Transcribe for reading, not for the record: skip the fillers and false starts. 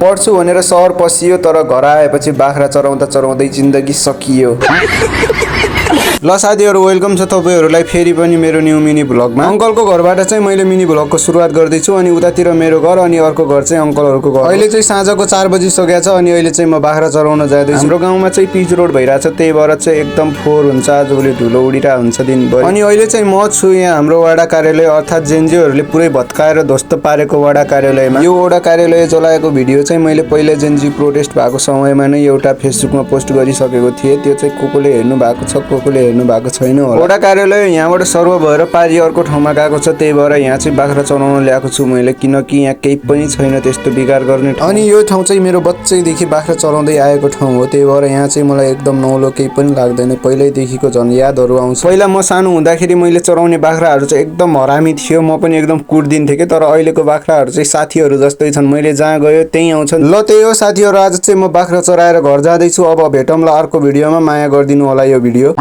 पढ्छु भनेर सहर पसियो तर घर आएपछि बाख्रा चराउँदा चराउँदै जिन्दगी सकियो। ल साथीहरु वेलकम छ तपाईहरुलाई फेरि पनि मेरो न्यू मिनी भ्लगमा। अंकलको घरबाट चाहिँ मैले मिनी भ्लगको सुरुवात गर्दैछु अनि उतातिर मेरो घर अनि अर्को घर चाहिँ अंकलहरुको घर। अहिले चाहिँ साँझको 4 बजी सकेको छ अनि अहिले चाहिँ म बाख्रा चराउन जाँदैछु। हाम्रो गाउँमा चाहिँ पिच रोड भइराछ त्यही भएर चाहिँ एकदम फोहोर हुन्छ आजभोलि धुलो उडिरा हुन्छ दिनभरि। अनि अहिले चाहिँ म छु यहाँ हाम्रो वडा कार्यालय अर्थात जेनजीहरुले पुरै भत्काएर ध्वस्त पारेको वडा कार्यालयमा। यो वडा कार्यालय जलाएको भिडियो चाहिँ मैले पहिले जेनजी प्रोटेस्ट भएको समयमा नै एउटा फेसबुकमा पोस्ट गरिसकेको थिएँ। त्यो चाहिँ कोकोले हेर्नु भएको छ कोकोले हेर्नु भएको छैन होला। वडा कार्यालय यहाँबाट सर्व भएर पारी अर्को ठाउँमा गएको छ त्यही भएर यहाँ चाहिँ बाख्रा चराउन ल्याएको छु मैले किनकि यहाँ केही पनि छैन त्यस्तो बिगार गर्ने। अनि यो ठाउँ चाहिँ मेरो बच्चैदेखि बाख्रा चराउँदै आएको ठाउँ हो त्यही भएर यहाँ चाहिँ मलाई एकदम नौलो केही पनि लाग्दैन। पहिल्यैदेखिको झन् यादहरू आउँछ। पहिला म सानो हुँदाखेरि मैले चराउने बाख्राहरू चाहिँ एकदम हरामी थियो म पनि एकदम कुट्दिन्थेँ के तर अहिलेको बाख्राहरू चाहिँ साथीहरू जस्तै छन् मैले जहाँ गयो त्यहीँ आउँछन्। ल त्यही हो साथीहरू आज चाहिँ म बाख्रा चराएर घर जाँदैछु। अब भेटौँला अर्को भिडियोमा माया गरिदिनु होला यो भिडियो।